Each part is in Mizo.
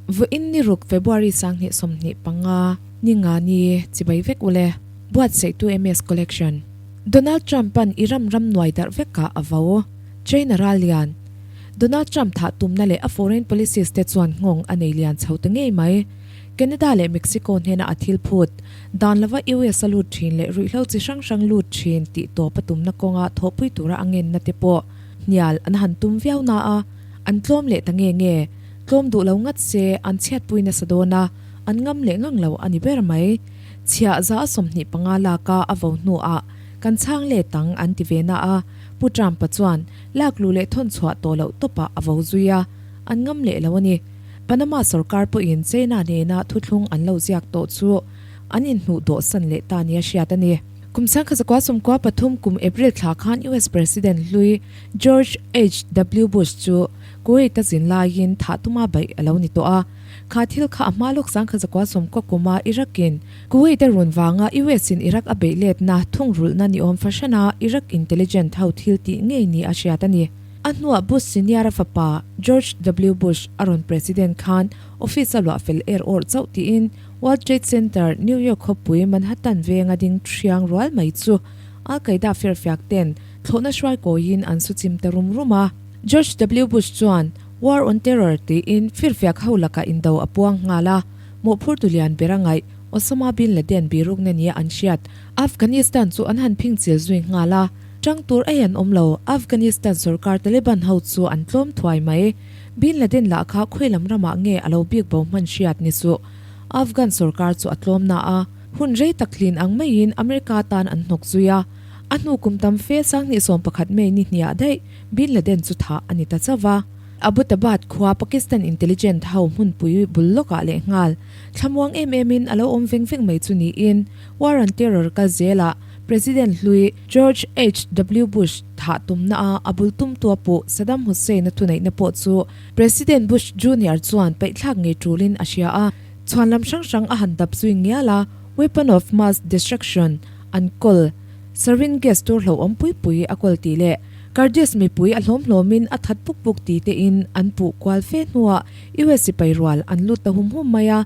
Vawiin ni ruk February 2025 ni nga ni chibai vek ule. Buatsaihtu MS Collection. Donald Trump-a'n Iran ram nuai darh vekah a vo. China ral lian. Donald Trump thah tumna leh a foreign policies te chuan nghawng a nei lian chho ta ngei mai. Canada leh Mexico hnena a thil phut, dan lova US a lut thin leh ruihhlo chi hrang hrang lut thin tih tawp a tumna kawnga thawhpui tura a ngenna te pawh hnial an han tum viau na a, an tlawm leh ta nge nge. Tlawm duh lo ngat se an chhiatpui nasa dawn a, an ngam leh ngang lo a ni ber mai. Chhiah za 25 laka a vo hnuah kan chhang let ang an ti ve na a, Pu Trump-a chuan lak luh leh thawn chhuah tawh loh tawpah a vo zui a, an ngam leh lo a ni. Panama sorkar pawhin China nena thuthlung an lo ziak tawh chu an inhnuh dawhsan leh ta nia hriat a ni. Kum 1993 kum April thla khan US President hlui George HW Bush chu Kuwait a zin laiin thah tuma baih a lo ni tawh a. Kha thil kha a hma lawk 1990 kuma Iraq-in Kuwait a run vanga US-in Iraq a beih letna thungrulhna ni awm fahrana Iraq intelligent ho thil tih ngei ni a hriat a ni. A hnuah Bush Senior-a fapa George W. Bush a rawn President khan office a luah fel er awrh chauh tiin World Trade Center, New York khawpui Manhattan venga ding thiang rual mai chu Al Qaeda firfiak ten thlawhna hruai kawiin an su chim ta rum rum a. George W. Bush chuan War on Terror tiin firfiak ho lakah indo a puang nghal a, mawhphurtu lian ber a ngaih Osama bin Laden birukna nia an hriat Afghanistan chu an han phing chil zui nghal a. Tang tur ei an awm lo, Afghanistan sorkar Taliban ho chu an tlawm thuai mai. Bin Laden lah kha khawi lam ramah nge a lo bik bo hman hriat ni suh. Afghan sorkar chu a tlawm na a, hun rei tak hlin ang maiin America tan an hnawk zui a. A hnu kum tam fe 2011 May ni hniah daih Bin Laden chu thah a ni ta chauh va. Abbottabad khua Pakistan intelligent ho hmunpui bul lawkah lehnghal thlamuang em emin a lo awm veng veng mai chu niin War on Terror kal zelah President hlui George HW Bush thah tumna a a bul tumtu a puh Saddam Hussein-a thuneihna pawh chu President Bush Junior chuan paihthlak ngei tulin a hria a, chhuan lam hrang hrang a han dap zui ngial a, Weapon of Mass Destruction an kawl, Sarin gas tur hlauhawm pui pui a kawl tih leh Kurdish mipui a hlawm hlawmin a that puk puk ti tein an puh kual fe hnuah US sipai rual an lut ta hum hum mai a.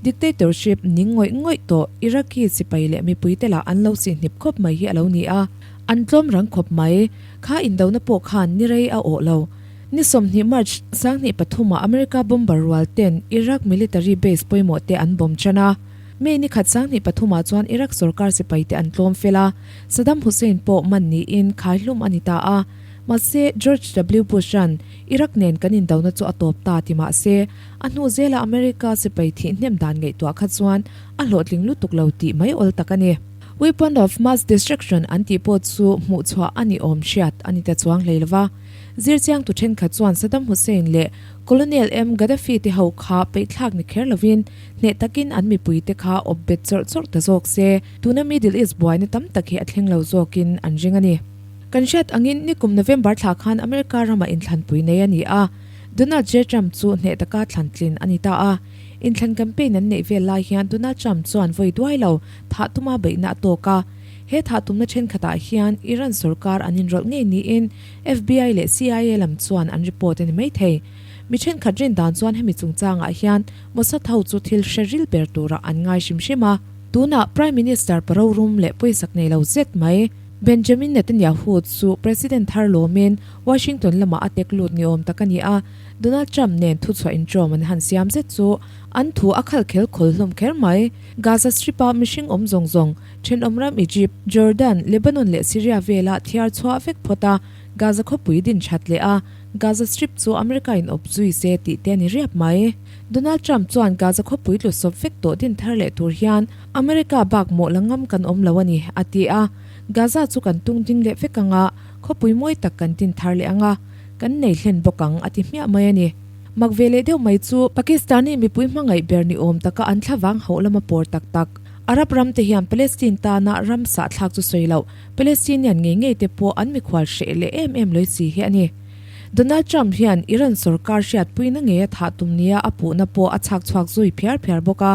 Dictatorship ning ngawih ngawih tawh Iraqi sipai leh mipuite lah an lo sihhnip khawp mai hi a lo ni a, an tlawm rang khawp mai. Kha indona pawh khan ni rei a awh lo. Ni 20 March 2003 ah America bomber rual ten Iraq military base pawimawh te an bomb tan a. May ni khat 2003 ah chuan Iraq sorkar sipai te an tlawm fel a, Saddam Hussein pawh man niin khaihlum a ni ta a. Mahse, George W Bush-a'n Iraq nen kan indona chu a tawp ta ti mahse, A hnu zela America sipai thih hnem dan ngaihtuah kha chuan a hlawhtling lutuk lo tih mai awl tak a ni. Weapon of mass destruction an tih pawh chu hmuh chhuah a ni awm hriat a ni ta chuang hlei lova. Zirchiangtu thenkhat chuan Saddam Hussein leh Colonel M Gaddafi te ho kha peihthlak ni kher lovin hneh takin an mipui te kha awp bet chawrh chawrh ta zawk se, tuna Middle East buaina tam tak hi a thleng lo zawkin an ring a ni. Kan hriat angin nikum November thla khan America ramah inthlanpui nei a ni a. Donald J. Trump chu hneh taka thlan tlin a ni ta a. Inthlan campaign an neih vel lai hian Donald Trump chuan vawi duai lo thah tuma beihna a tawk a. He thah tumna thenkhatah hian Iran sorkar an inrawlh ngei niin FBI leh CIA lam chuan an report a ni maithei. Mi thenkhat rin dan chuan hemi chungchangah hian Mossad ho chu thil hre ril ber turah an ngai hrim hrim a. Tunah Prime Minister parorum leh pawisak nei lo zet mai Benjamin Netanyahu chu President thar lawmin Washington lamah a tek lut ni awm tak a ni a, Donald Trump nen thuchhuah inṭawm an han siam zet chu an thu a khal khel khawl hlawm kher mai. Gaza Strip-a mihring awm zawng zawng, thenawm ram Egypt, Jordan, Lebanon leh Syria vela thiar chhuah vek phawt a, Gaza khawpui din that leh a, Gaza Strip chu America in awp zui se tih te a ni riap mai. Donald Trump chuan Gaza khawpui tlu sawp vek tawh din thar leh tur hian America bak mawh la ngam kan awm lo a ni, a ti a. Gaza chu kan tung ding leh vek ang a, khawpui mawi tak kan tin thar leh ang a, kan nei hlen bawk ang, a ti hmiah mai a ni. Mak ve leh deuh mai chu Pakistani mipui hmangaih ber ni awm taka an thlavang hauh lama pawr tak tak Arab ram te hian Palestine tana ram sahthlak chu sawi loh Palestinian ngei ngei te pawh an mikhual hreh leh em em lawih si hi a ni. Donald Trump hian Iran sorkar hriatpuina ngei a thah tum nia a puhna pawh a chhak chhuak zui phiar phiar bawk a.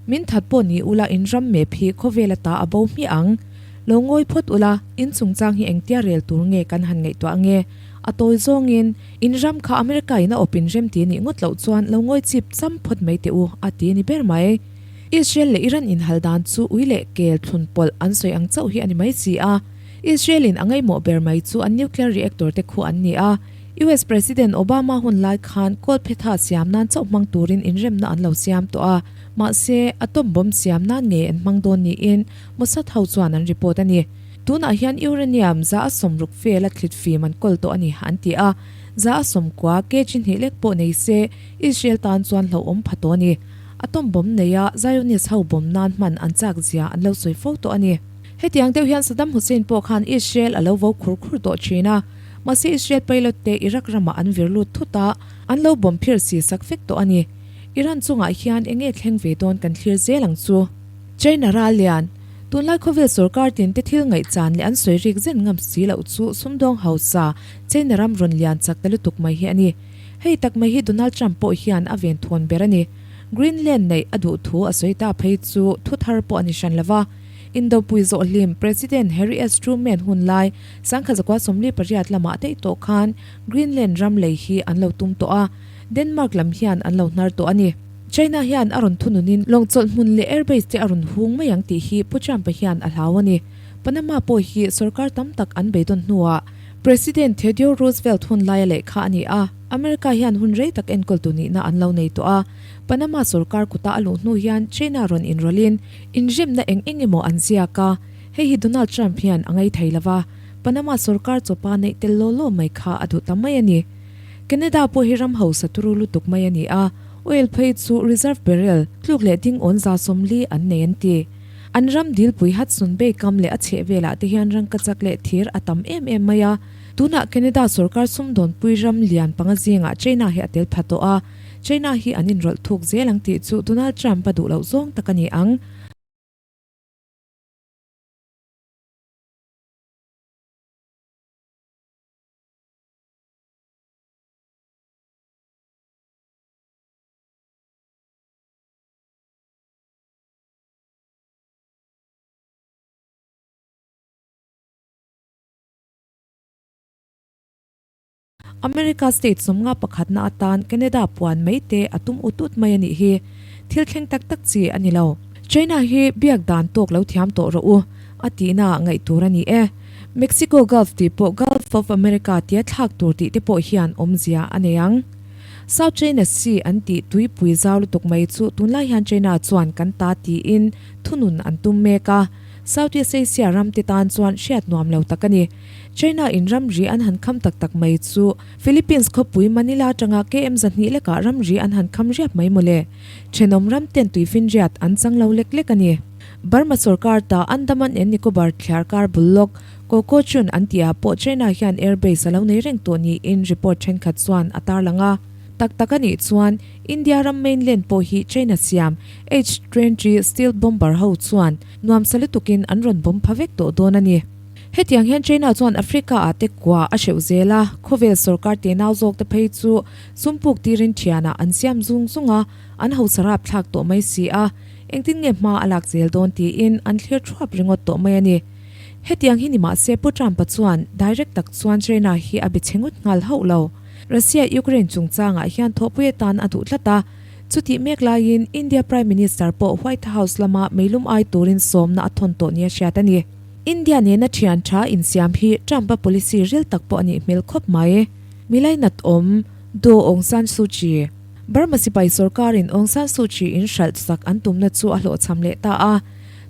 Min that pawh ni ula in ram mep hi khawvel ata a bo hmiah ang. Lo ngawi phawt ula, in chungchang hi engtia rel tur nge kan han ngaihtuah nge? A tawi zawngin, In ram kha America in a awp in rem ti nih ngawt loh chuan lo ngawi chip cham phawt mai teh u, a ti ni ber mai. Israel leh Iran inhal dan chu ui leh kel thlun pawlh an sawi ang chauh hi a ni mai si a. Israel in a ngaihmawh ber mai chu an nuclear reactor te khu an ni a. US President Obama hun lai khan kawlphetha siam nan chauh hmang turin inremna an lo siam tawh a. Mahse, atom bomb siam nan ngei an hmang dawn niin Mossad ho chuan an report a ni. Tunah hian uranium 160 vel a thlit fim an kawl tawh a ni, an ti a. 90 kg hnih lek pawh nei se Israel tan chuan hlauhawm pha tawh a ni. Atom bomb neia Zionist ho bomb nan hman an chak zia an lo sawi fo tawh a ni. Hetiang deuh hian Saddam Hussein pawh khan Israel a lo vo khur khur tawh thin a. Mahse Israel pilot te Iraq ramah an vir lut thut a, an lo bomb phir si sak vek tawh a ni. Iran chungah hian eng nge thleng ve dawn kan thlir zel ang chu. China ral lian, Tunlai khawvel sorkar tin te thil ngaihchan leh an sawi rik zen ngam si loh chu sumdawng hausa China ram rawn lian chak ta lutuk mai hi a ni. Hei tak mai hi Donald Trump pawh hian a ven thawn ber a ni. Greenland neih a duh thu a sawi ta phei chu thu thar pawh a ni hran lo va. Indopui zawhhlim President Harry S. Truman hun lai 1948 lamah daih tawh khan Greenland ram lei hi an lo tum tawh a, Denmark lam hian an lo hnar tawh a ni. China hian a rawn thununin lawngchawlh hmun leh airbase te a rawn hung mai ang tih hi Pu Trump-a hian a hlau a ni. Panama pawh hi sorkar tam tak an beidawn hnuah President Theodore Roosevelt hun laia lehkha a ni a, America hian hun rei tak enkawltu nihna an lo nei tawh a. Panama sorkar kuta a luh hnu hian China rawn inrawlhin inremna eng eng emaw an ziak a, hei hi Donald Trump hian a ngaithei lo va, Panama sorkar chawpa neih tel law law mai kha a duh ta mai a ni. Canada pawh hi ram hausa turu lutuk mai a ni a, oil phei chu reserve barrel tluk leh ding awn 140 an nei an ti. An ram dilpui Hudson Bay kam leh a chheh velah te hian rangkachak leh thir a tam em em mai a. Tunah Canada sorkar sumdawnpui ram lian panga zingah China hi a tel pha tawh a, China hi an inrawlh thuk zel ang tih chu Donald Trump a duh loh zawng tak a ni ang. America state 51na atan Canada puan mai te a tum ut ut mai a nih hi. Thil thleng tak tak chi a ni lo. China hi biak dan tawk lo thiam tawh rawh u, a tihna ah ngaih tur a ni e. Mexico Gulf tih pawh Gulf of America tia thlak tur tih te pawh hian awmzia a nei ang. South China Sea an tih tuipui zau lutuk mai chu tunlai hian China chuan kan ta tiin thunun an tum mek a. Southeast Asia ram te tan chuan hriat nuam lo tak a ni. China in ramri an han kham tak tak mai chu Philippines khawpui Manila atanga KM 200 lekah ramri an han kham riap mai mawle. Thenawm ram ten tuifinriat an chang lo lek lek a ni. Burma sorkar ta Andaman and Nicobar thliarkar bul lawk Kokochun an tihah pawh China hian air base a lo nei reng tawh niin report thenkhat chuan a tarlang a. Tak tak a nih chuan India ram mainland pawh hi China siam H-20 stealth bomber ho chuan nuamsa lutukin an rawn bomb pha vek tawh dawn a ni. Hetiang hian China chuan Africa ah te kua a hreuh zel a, khawvel sorkar tenau zawk te phei chu sum puk tirin thianah an siam zung zung a, an hausa rap thlak tawh mai si a, engtin nge hma a lak zel dawn tiin an thlir thuap ringawt tawh mai a ni. Hetiang hi ni mahse Pu Trump-a chuan direct tak chuan China hi a be chhe ngawt nghal hauh lo. Russia-Ukraine chungchangah hian thawhpui atan a duh tlat a, chutih mek laiin India Prime Minister pawh White House lama meilum ai turin sawmna a thawn tawh nia hriat a ni. India nena thian tha insiam hi Trump-a policy ril tak pawh a nih hmel khawp mai. Milai nat awm, Daw Aung San Suu Kyi. Burma sipai sorkarin Aung San Suu Kyi in hralh sak an tumna chu a hlawhchham leh ta a.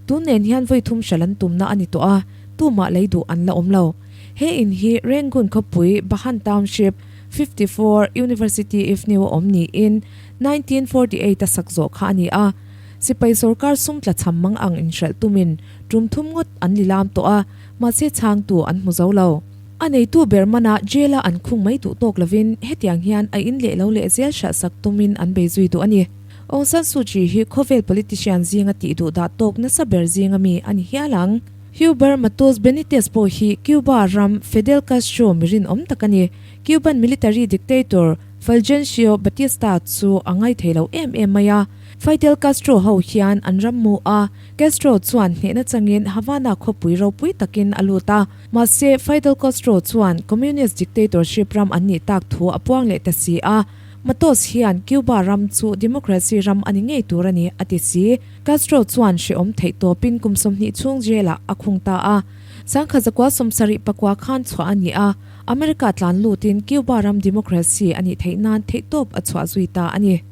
Tun nen hian vawi thum hralh an tumna a ni tawh a, tumah lei duh an la awm lo. He in hi Rangoon khawpui Bahan Township, 54, University Avenue a awm niin 1948 a sak zawh kha a ni a. Sipai sorkar sum tlachham mang ang inhralh tumin Tum thum ngawt an li lam tawh a, mahse chhangtu an hmu zo lo. A neitu ber mana jail-a an khung mai duh tawk lovin hetiang hian a in leh lo leh zel hralh sak tumin an bei zui duh a ni. Aung San Suu Kyi hi khawvel politician zinga tih duh dah tawk nasa ber zinga mi a ni hial ang. Huber Matos Benitez pawh hi Cuba ram Fidel Castro mi rinawm tak a ni. Cuban military dictator Fulgencio Batista chu a ngaithei lo em em mai a. Fidel Castro ho hian an ram mu a, Castro chuan hnehna changin Havana khawpui ropui takin a lut a. Mahse, Fidel Castro chuan communist dictatorship ram an nih tak thu a puang leh ta si a. Matos hian Cuba ram chu democracy ram a ni ngei tur a ni, a ti si. Castro chuan hrehawm theih tawpin kum 20 chhung jail-ah a khung ta a. Sangkhat zakua 74 khan chhuah a ni a, America tlan lutin Cuba ram democracy a nih theih nan theihtawp a chhuah zui ta a ni.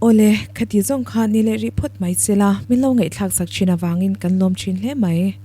Awle, khati zawng kha ni leh rih phawt mai se la, min lo ngaihthlak sak thin avangin kan lawm thin hle mai.